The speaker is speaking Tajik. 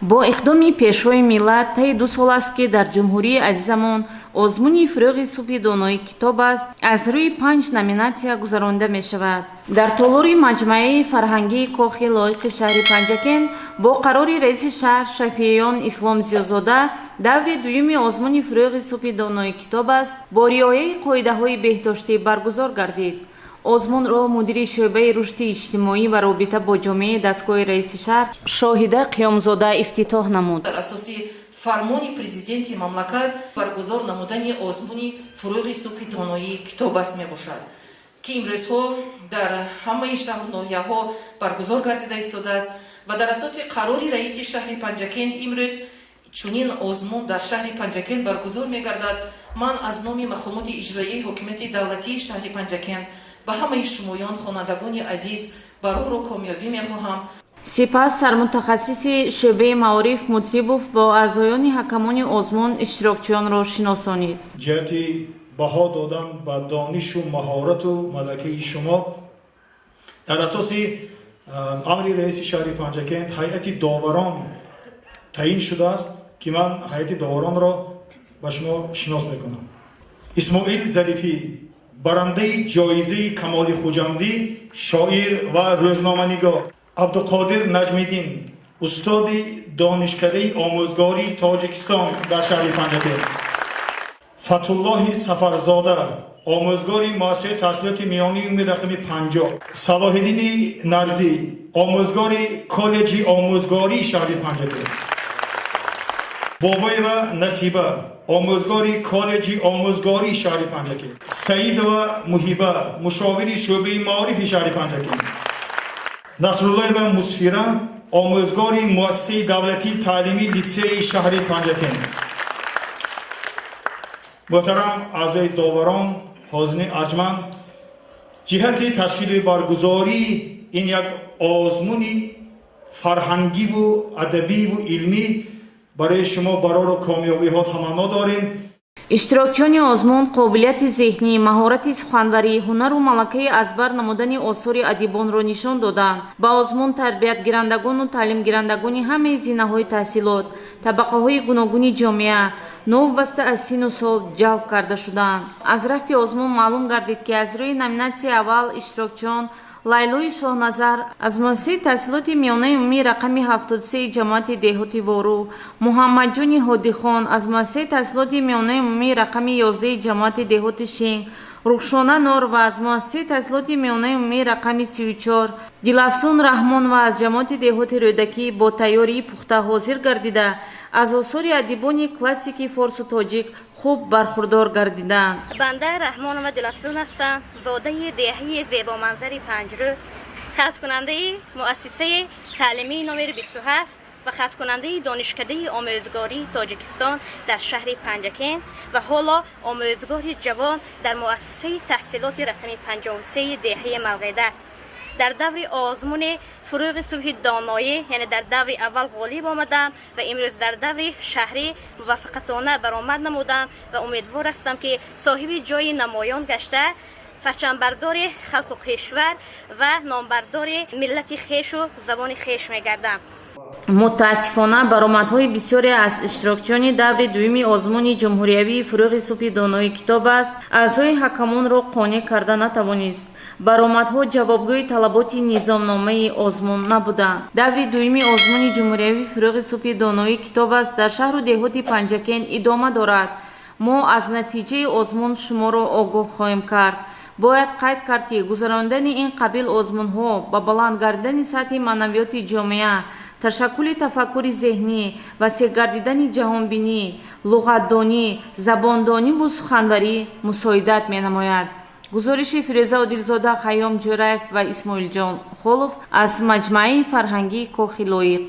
Бо иқдоми Пешвои миллат таи 2 сол аст, ки дар ҷумҳурии азизамон озмуни «Фурӯғи субҳи доноӣ китоб аст» аз рӯи панҷ номинатсия гузаронида мешавад. Дар толори маҷмӯаи фарҳангии Кохи Лоиқи шаҳри Панҷакент бо қарори раиси шаҳр Шафиён Ислом Зиёзода даври дуюми озмуни «Фурӯғи субҳи доноӣ китоб аст» бо риояи қоидаҳои беҳдоштӣ баргузор гардид. Озмунро мудири шӯъбаи рушди иҷтимоӣ ва робита бо ҷомеаи дастгоҳи раиси шаҳр Шоҳида Қиёмзода ифтитоҳ намуд. Дар асоси фармони президенти мамлакат баргузор намудани озмуни «Фурӯғи субҳи доноӣ китоб аст» мебошад, ки имрӯзҳо дар ҳамаи шаҳру ноҳияҳо баргузор гардида истодааст ва дар асоси қарори раиси шаҳри Панҷакент имрӯз чунин озмун дар шаҳри Панҷакент баргузор мегардад. Ман аз номи мақомоти иҷроияи ҳокимияти давлатии шаҳри Панҷакент ба ҳамаи шумоён, хонандагони азиз, барору комёбӣ мехоҳам. Сипас сармутахассиси шӯъбаи маориф Мутлибов бо аъзоёни ҳакамони озмун иштирокчиёнро шиносонид. Ҷиҳати баҳо додан ба донишу маҳорату малакаи шумо дар асоси амри раиси шаҳри Панҷакент ҳайати доварон таъин шудааст, ки ман ҳайати доваронро ба шумо шинос мекунам. Исмоил Зарифӣ, барандаи ҷоизаи Камоли Хуҷандӣ, шоир ва рӯзноманигор. Абдуқодир Наҷмиддин, устоди Донишкадаи омӯзгории Тоҷикистон дар шаҳри Панҷакент. Фатҳуллоҳи Сафарзода, омӯзгори муассисаи таҳсилоти миёнаи умумии рақами 50. Салоҳиддини Нарзӣ, омӯзгори коллеҷи омӯзгории шаҳри Панҷакент. Бобоева Насиба, омӯзгори коллеҷи омӯзгории шаҳри Панҷакент. Саидова Муҳиба, мушовири шӯъбаи маорифи шаҳри Панҷакент. Насруллоева Мусфира, омӯзгори муассисаи давлатии таълимии литсеи шаҳри Панҷакент. Муҳтарам аъзои доварон, ҳозирини арҷманд, ҷиҳати ташкили баргузории ин як озмуни фарҳангиву адабиву илмӣ барои шумо барору комёбиҳо таманно дорем. Иштирокчиёни озмун қобилияти зеҳнӣ, маҳорати суханварӣ, ҳунару малакаи аз бар намудани осори адибонро нишон доданд. Ба озмун тарбиятгирандагону таълимгирандагони ҳамаи зинаҳои таҳсилот, табақаҳои гуногуни ҷомеа, новобаста аз синну сол ҷалб карда шуданд. Аз рафти озмун маълум гардид, ки аз рӯи номинатсияи аввал иштирокчиён: Лайлои Шоҳназар аз муассисаи таҳсилоти миёнаи умумии рақами 73 ҷамоати деҳоти Вору, Муҳаммадҷони Ҳодихон аз муассисаи таҳсилоти миёнаи умумии рақами 11 ҷамоати деҳоти Шинг, Рухшона Норова аз муассисаи таҳсилоти миёнаи умумии рақами 34, Дилафзун Раҳмонова аз ҷамоати деҳоти Рӯдакӣ бо тайёрии пухта ҳозир гардида, аз осори адибони классики форсу тоҷик хуб бархурдор гардиданд. Банда Раҳмонова Дилафзун ҳастам, зодаи деҳаи зебоманзари Панҷрӯд, хатмкунандаи муассисаи таълимии номери 27 ва хатмкунандаи Донишкадаи омӯзгории Тоҷикистон дар шаҳри Панҷакент ва ҳоло омӯзгори ҷавон дар муассисаи таҳсилоти рақами 53 деҳаи Малғеда. Дар даври озмуни «Фурӯғи субҳи доноӣ», яъне дар даври аввал ғолиб омадам ва имрӯз дар даври шаҳрӣ муваффақиятона баромад намудам ва умедвор ҳастам, ки соҳиби ҷои намоён гашта, парчамбардори халқу кишвар ва номбардори миллати хешу забони хеш мегардам. Мутаассифона, баромадҳои бисёре аз иштирокчиёни даври дуюми озмуни ҷумҳуриявии «Фурӯғи субҳи доноӣ китоб аст» аъзои ҳакамонро қонеъ карда натавонист. Баромадҳо ҷавобгӯи талаботи низомномаи озмун набуданд. Даври дуюми озмуни ҷумҳуриявии «Фурӯғи субҳи доноӣ китоб аст» дар шаҳру деҳоти Панҷакент идома дорад. Мо аз натиҷаи озмун шуморо огоҳ хоҳем кард. Бояд қайд кард, ки гузарондани ин қабил озмунҳо ба баланд гардидани сатҳи маънавиёти ҷомеа, ташаккули тафаккури зеҳнӣ, васеъ гардидани ҷаҳонбинӣ, луғатдонӣ, забондониву суханварӣ мусоидат менамояд. Гузориши Фирӯза Одилзода, Хайём Ҷӯраев ва Исмоилҷон Холов аз маҷмӯаи фарҳангии Кохи Лоиқ.